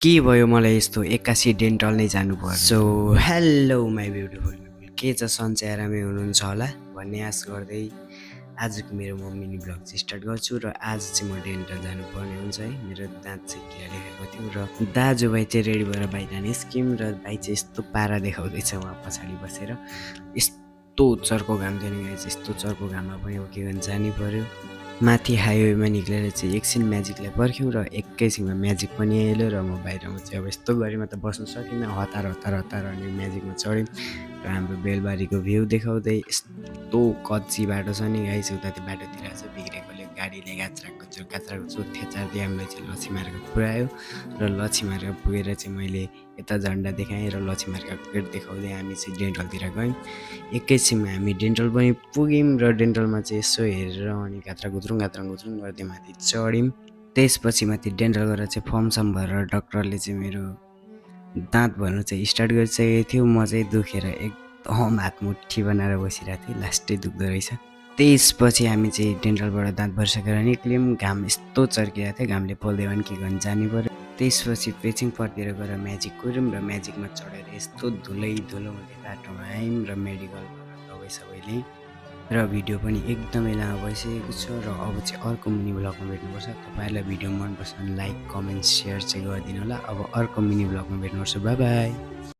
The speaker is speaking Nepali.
के भयो मलाई यस्तो 81 डेन्टल नै जानुपर्यो। So hello my beautiful people, के छ सन्चै आरामै हुनुहुन्छ होला भन्ने आश गर्दै आजको मेरो म मिनी ब्लग चाहिँ स्टार्ट गर्छु। र आज चाहिँ म डेन्टल जानुपर्ने हुन्छ है। मेरो दाँत चाहिँ किरा देखाएको थियो र दाजुभाइ चाहिँ रेडी भएर बाहिर निस्क्यौँ र भाइ चाहिँ यस्तो पारा देखाउँदैछ उहाँ पछाडि बसेर। यस्तो चर्को घाम थियो नि गाइस, यस्तो चर्को घाममा पनि के गर्नु जानै पर्यो। माथि हाइवेमा निक्लेर चाहिँ एकछिन म्याजिकलाई पर्ख्यौँ र एकैछिनमा म्याजिक पनि आइल्यो र म बाहिरमा चाहिँ अब यस्तो गरेमा त बस्नु सकिनँ, हतार हतार हतार अनि म्याजिकमा चढ्यौँ र हाम्रो बेलबारीको भ्यू देखाउँदै यस्तो कच्ची बाटो छ नि गाइस, उता त्यो बाटोतिर चाहिँ बिग्रेकोले गाडीले गाच्राको चुर थेचार्दै हामीलाई चाहिँ लछिमार्ग पुऱ्यायो र लछिमार्ग पुगेर चाहिँ मैले यता झन्डा देखाएँ र लछिमार्गको गेट देखाउँदै हामी चाहिँ डेन्टलतिर गयौँ। एकैछिनमा हामी डेन्टल पनि पुग्यौँ र डेन्टलमा चाहिँ यसो हेरेर अनि घात्राघुत्रुङ गर्दै माथि चढ्यौँ। त्यसपछि माथि डेन्टल गरेर चाहिँ फर्मसम भरेर डक्टरले चाहिँ मेरो दाँत भर्नु चाहिँ स्टार्ट गरिसकेको थियो। म चाहिँ दुखेर एकदम हातमुठी बनाएर बसिरहेको थिएँ, लास्टै दुख्दो रहेछ। त्यसपछि हामी चाहिँ डेन्टलबाट दाँत भरिसकेर निक्ल्यौँ। घाम यस्तो चर्किरहेको थियो, घामले पोल्दै भने के गर्नु जानु पर्यो। त्यसपछि पेचिङ पर्तिर गएर म्याजिक कुर्यौँ र म्याजिकमा चढेर यस्तो धुलै धुलो हुँदै बाटोमा आयौँ र मेडिकलबाट दबाई सबै ल्यायौँ र भिडियो पनि एकदमै लामो भइसकेको छ र अब चाहिँ अर्को मिनी ब्लगमा भेट्नुपर्छ। तपाईँहरूलाई भिडियो मनपर्छ भने लाइक कमेन्ट सेयर चाहिँ गरिदिनु होला। अब अर्को मिनी ब्लगमा भेट्नुपर्छ। Bye by.